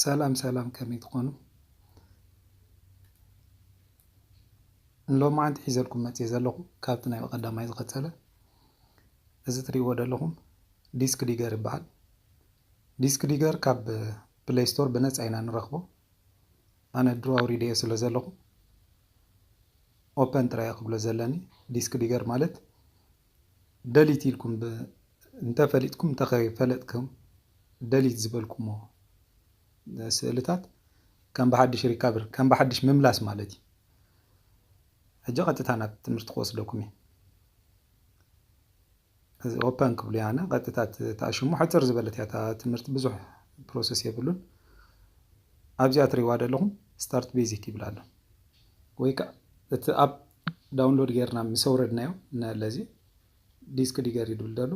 ሰላም ሰላም፣ ከመይ ትኾኑ? ሎማዓንቲ ሒዘልኩም መፅየ ዘለኹ ካብቲ ናይ ቀዳማይ ዝቐፀለ፣ እዚ ትሪእዎ ዘለኹም ዲስክ ዲገር ይበሃል። ዲስክ ዲገር ካብ ፕሌይ ስቶር ብነፃ ኢና ንረኽቦ። ኣነ ድሮ ኣውሪደዮ ስለ ዘለኹ ኦፐን ጥራይ ክብሎ ዘለኒ። ዲስክ ዲገር ማለት ደሊት ኢልኩም ብ-፣ እንተፈሊጥኩም እንተኸይፈለጥኩም ደሊት ዝበልኩሞ ስእልታት ከም ብሓድሽ ሪካቨር፣ ከም ብሓድሽ ምምላስ ማለት እዩ። ሕጂ ቀጥታ ናብ ትምህርቲ ክወስደኩም እዩ። እዚ ኦፐን ክብሉ ያነ ቀጥታ ት-፣ ተኣሽሙ ሕፅር ዝበለት እያ እታ ትምህርቲ፣ ብዙሕ ፕሮሰስ የብሉን። ኣብዚኣ ትሪእዋ ዘለኹም ስታርት ቤዚክ ይብል ኣሎ። ወይ ከዓ እቲ ኣፕ ዳውንሎድ ጌርና ምስ ኣውረድናዮ፣ ነለዚ ዲስክ ዲገር ይድብል ደሉ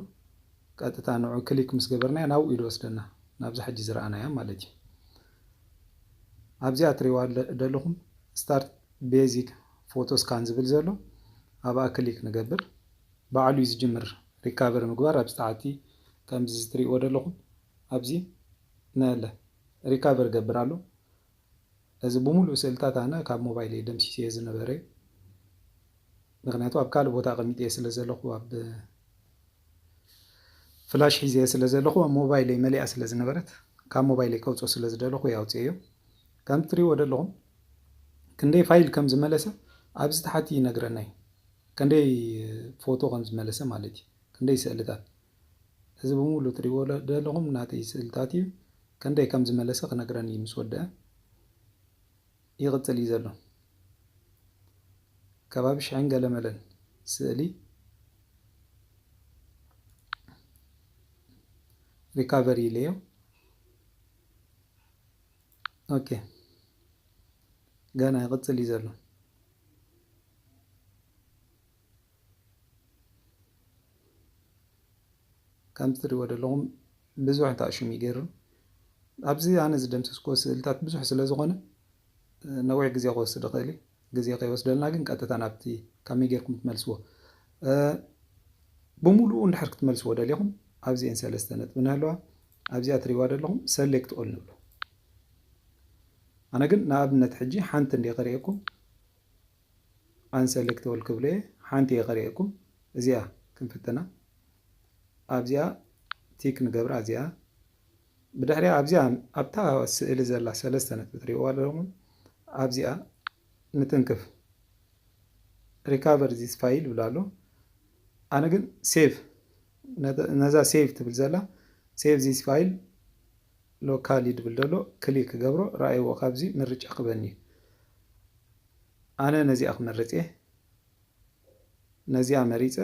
ቀጥታ ንዑ ክሊክ ምስ ገበርናዮ ናብኡ ኢሉ ወስደና፣ ናብዛ ሕጂ ዝረኣናያ ማለት እዩ። ኣብዚኣ ትሪእዋ ለ-፣ ዘለኹም ስታርት ቤዚክ ፎቶ ስካን ዝብል ዘሎ፣ ኣብኣ ክሊክ ንገብር። ባዕሉ እዩ ዝጅምር ሪካቨር ምግባር። ኣብዚ ታሕቲ ከምዚ ትሪእዎ ዘለኹም ኣብዚ ነለ ሪካቨር ገብር ኣሎ። እዚ ብምሉእ ስእልታት ኣነ ካብ ሞባይለይ ደምሲሰዮ ዝነበረ እዩ። ምኽንያቱ ኣብ ካልእ ቦታ ኣቐሚጠዮ ስለ ዘለኹ፣ ኣብ ፍላሽ ሒዘዮ ስለ ዘለኹ፣ ኣብ ሞባይለይ መሊኣ ስለ ዝነበረት፣ ካብ ሞባይለይ ከውፅኦ ስለ ዝደለኹ እየ ኣውፅኤዮ። ከም ትሪእዎ ዘለኹም ክንደይ ፋይል ከም ዝመለሰ ኣብዚ ታሕቲ ይነግረና እዩ። ክንደይ ፎቶ ከም ዝመለሰ ማለት እዩ። ክንደይ ስእልታት። እዚ ብምሉእ ትሪእዎ ለ-፣ ዘለኹም ናተይ ስእልታት እዩ። ክንደይ ከም ዝመለሰ ክነግረኒ እዩ ምስ ወደአ። ይቕጽል እዩ ዘሎ። ከባቢ ሽሕን ገለ መለን ስእሊ ሪካቨሪ ኢለዮ። ኦኬ። ገና ይቕጽል እዩ ዘሎ። ከምዚ ትሪእዎ ዘለኹም ብዙሕ ተኣሽሙ እዩ ገይሩ። ኣብዚ ኣነ ዝደምሰስኩዎ ስእልታት ብዙሕ ስለ ዝኾነ፣ እ፣ ነዊሕ ግዜ ክወስድ ይኽእል እዩ። ግዜ ከይወስደልና ግን ቀጥታ ናብቲ ከመይ ጌርኩም ትመልስዎ። እ፣ ብምሉኡ እንድሕር ክትመልስዎ ደሊኹም ኣብዚአን ሰለስተ ነጥቢ ንህልዋ፣ ኣብዚኣ ትሪእዋ ዘለኹም ሰሌክት ኦል ንብሎ። ኣነ ግን ንኣብነት ሕጂ ሓንቲ እንድየ ከርእየኩም፣ ኣንሰሌክት ኦል ክብሎ እየ። ሓንቲ እየ ከርእየኩም። እዚኣ ክንፍትና። ኣብዚኣ ቲክ ንገብራ። እዚኣ ብድሕሪኣ ኣብዚኣ ኣብታ ስእሊ ዘላ ሰለስተ ነጥቢ ትሪእዋ ኣለኹም። ኣብዚኣ ንትንክፍ። ሪካቨር ዚስ ፋይል ይብል ኣሎ። ኣነ ግን ሴቭ፣ ነተ-፣ ነዛ ሴቭ ትብል ዘላ ሴቭ ዚስ ፋይል ሎካሊ ድብል ደሎ ክሊክ ክገብሮ፣ ረኣይዎ፣ ካብዚ ምርጫ ክበኒ እዩ። ኣነ ነዚኣ ክመርጽ እየ። ነዚኣ መሪጸ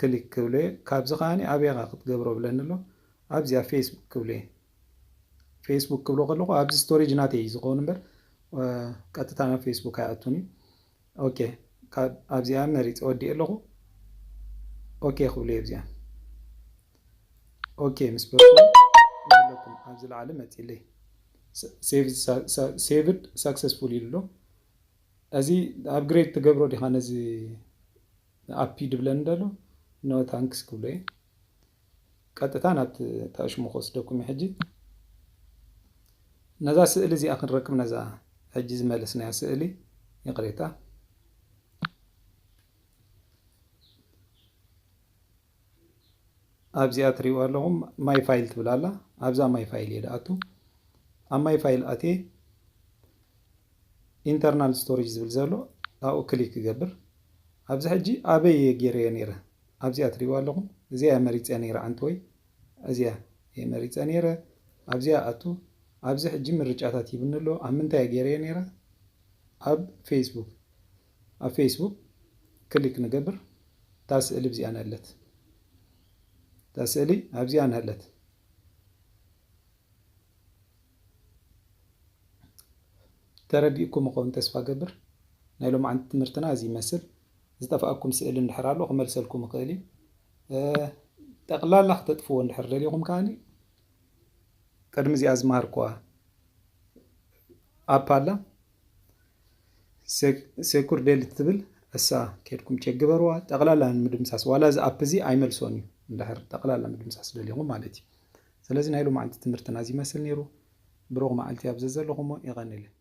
ክሊክ ክብሎ እየ። ካብዚ ከኣኒ ኣበይ ኢኻ ክትገብሮ ብለኒ ኣሎ። ኣብዚኣ ፌስቡክ ክብሎ እየ። ፌስቡክ ክብሎ ከለኹ ኣብዚ ስቶሬጅ ናተይ እዩ ዝኸውን እምበር፣ እ፣ ቀጥታ ናብ ፌስቡክ ኣይኣቱን እዩ። ኦኬ፣ ካብ ኣብዚኣ መሪጸ ወዲኤ ኣለኹ። ኦኬ ክብሎ እየ ኣብዚኣ። ኦኬ ምስ በልኩ ኣለኩም ኣብዚ ላዕሊ መጺለይ። ሴቭድ ሳክሰስፉል ኢሉ ኣሎ። እዚ ኣፕግሬድ ትገብሮ ዲኻ ነዚ ኣፕ ድብለኒ ደሎ? ኖ ታንክስ ክብሎ እየ። ቀጥታ ናብቲ ተኣሽሙ ክወስደኩም እዩ ሕጂ። ነዛ ስእሊ እዚኣ ክንረክብ፣ ነዛ ሕጂ ዝመለስናያ ስእሊ፣ ይቕሬታ። ኣብዚኣ ትሪእዋ ኣለኹም ማይ ፋይል ትብል ኣላ። ኣብዛ ማይ ፋይል እየ ድኣቱ። ኣብ ማይ ፋይል ኣትየ ኢንተርናል ስቶሬጅ ዝብል ዘሎ ኣብኡ ክሊክ ይገብር። ኣብዚ ሕጂ ኣበይ እየ ገይረዮ ነይረ? ኣብዚኣ ትሪእዋ ኣለኹም። እዚኣ እየ መሪፀ ነይረ ዓንተወይ። እዚኣ እየ መሪፀ ነይረ። ኣብዚኣ ኣቱ። ኣብዚ ሕጂ ምርጫታት ይብኒ ኣሎ። ኣብ ምንታይ እየ ገይረዮ ነይረ? ኣብ ፌስቡክ። ኣብ ፌስቡክ ክሊክ ንገብር። እታ ስእሊ ኣብዚኣ ነህለት። እታ ስእሊ ኣብዚኣ ነህለት። ተረዲእኩም ይኸውን ተስፋ ገብር። ናይ ሎማዓንቲ ትምህርትና እዚ ይመስል። ዝጠፍኣኩም ስእሊ እንድሕር ኣሎ ክመልሰልኩም ይኽእል እዩ። እ፣ ጠቕላላ ክተጥፍዎ እንድሕር ደሊኹም ከኣኒ ቅድሚ እዚኣ ዝመሃርኩዋ ኣፕ ኣላ። ሴክ-፣ ሴኩር ዴሊት ትብል፣ እሳ ኬድኩም ቼክ ግበርዋ። ጠቕላላ ንምድምሳስ፣ ዋላ እዚ ኣፕ እዚ ኣይመልሶን እዩ፣ እንድሕር ጠቕላላ ምድምሳስ ደሊኹም ማለት እዩ። ስለዚ ናይ ሎማዓንቲ ትምህርትና እዚ ይመስል ነይሩ። ብሩኽ መዓልቲ ኣብ ዘዘለኹሞ። የቐንየለይ።